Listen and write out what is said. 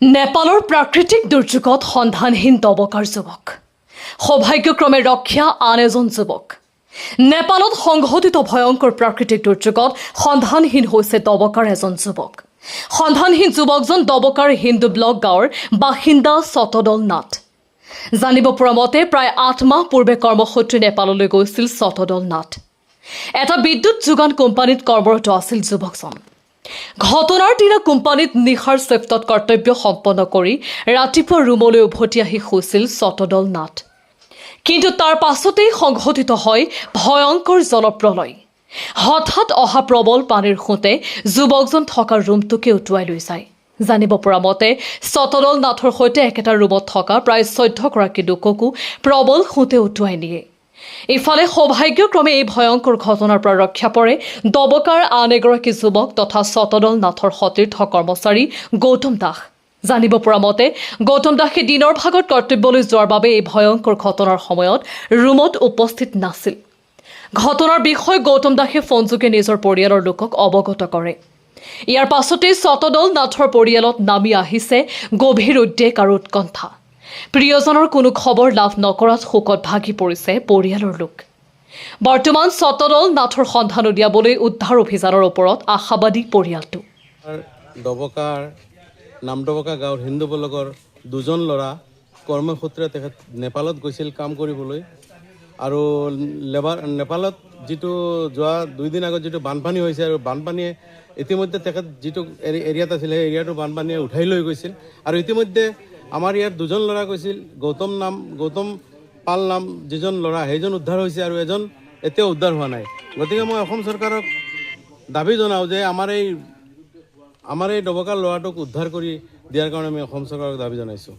নেপালৰ প্ৰাকৃতিক দুৰ্যোগত সন্ধানহীন ডবকাৰ যুৱক। সৌভাগ্যক্ৰমে ৰক্ষা আন এজন যুৱক। নেপালত সংঘটিত ভয়ংকৰ প্ৰাকৃতিক দুৰ্যোগত সন্ধানহীন হৈছে ডবকাৰ এজন যুৱক। সন্ধানহীন যুৱকজন ডবকাৰ হিন্দু ব্লক গাঁৱৰ বাসিন্দা শতদল নাথ। জানিব পৰা মতে, প্ৰায় 8 মাহ পূৰ্বে কৰ্মসূত্ৰে নেপাললৈ গৈছিল শতদল নাথ। এটা বিদ্যুৎ যোগান কোম্পানীত কৰ্মৰত আছিল যুৱকজন। ঘটনাৰ দিনা কোম্পানীত নিশাৰ শ্বিফ্টত কৰ্তব্য সম্পন্ন কৰি ৰাতিপুৱা ৰুমলৈ উভতি আহি শুইছিল শতদল নাথ। কিন্তু তাৰ পাছতেই সংঘটিত হয় ভয়ংকৰ জলপ্ৰলয়। হঠাৎ অহা প্ৰবল পানীৰ সোঁতে যুৱকজন থকা ৰুমটোকে উটুৱাই লৈ যায়। জানিব পৰা মতে, শতদল নাথৰ সৈতে একেটা ৰুমত থকা প্ৰায় 14গৰাকী লোককো প্ৰবল সোঁতে উটুৱাই নিয়ে। ইফালে সৌভাগ্যক্ৰমে এই ভয়ংকৰ ঘটনাৰ পৰা ৰক্ষা পৰে ডবকাৰ আন এগৰাকী যুৱক তথা শতদল নাথৰ সতীৰ্থ কৰ্মচাৰী গৌতম দাস। জানিব পৰা মতে, গৌতম দাসে দিনৰ ভাগত কৰ্তব্যলৈ যোৱাৰ বাবে এই ভয়ংকৰ ঘটনাৰ সময়ত ৰুমত উপস্থিত নাছিল। ঘটনাৰ বিষয়ে গৌতম দাসে ফোনযোগে নিজৰ পৰিয়ালৰ লোকক অৱগত কৰে। ইয়াৰ পাছতেই শতদল নাথৰ পৰিয়ালত নামি আহিছে গভীৰ উদ্বেগ আৰু উৎকণ্ঠা। প্ৰিয়জনৰ কোনো খবৰ লাভ নকৰাত শোকত ভাগি পৰিছে পৰিয়ালৰ লোক। বৰ্তমান শতদল নাথৰ সন্ধান উলিয়াবলৈ উদ্ধাৰ অভিযানৰ ওপৰত আশাবাদী পৰিয়ালটো। ডবকাৰ নামডবকা গাঁৱৰ হিন্দু ব্লকৰ দুজন ল'ৰা কৰ্মসূত্ৰে তেখেত নেপালত গৈছিল কাম কৰিবলৈ। আৰু লেবাৰ নেপালত যিটো যোৱা 2 দিন আগত যিটো বানপানী হৈছে আৰু বানপানীয়ে ইতিমধ্যে তেখেত যিটো এৰিয়াত আছিল, সেই এৰিয়াটো বানপানীয়ে উঠাই লৈ গৈছিল। আৰু ইতিমধ্যে আমাৰ ইয়াত দুজন ল'ৰা গৈছিল, গৌতম নাম, গৌতম পাল নাম যিজন ল'ৰা, সেইজন উদ্ধাৰ হৈছে আৰু এজন এতিয়াও উদ্ধাৰ হোৱা নাই। গতিকে মই অসম চৰকাৰক দাবী জনাওঁ যে আমাৰ এই ডবকাৰ ল'ৰাটোক উদ্ধাৰ কৰি দিয়াৰ কাৰণে আমি অসম চৰকাৰক দাবী জনাইছোঁ।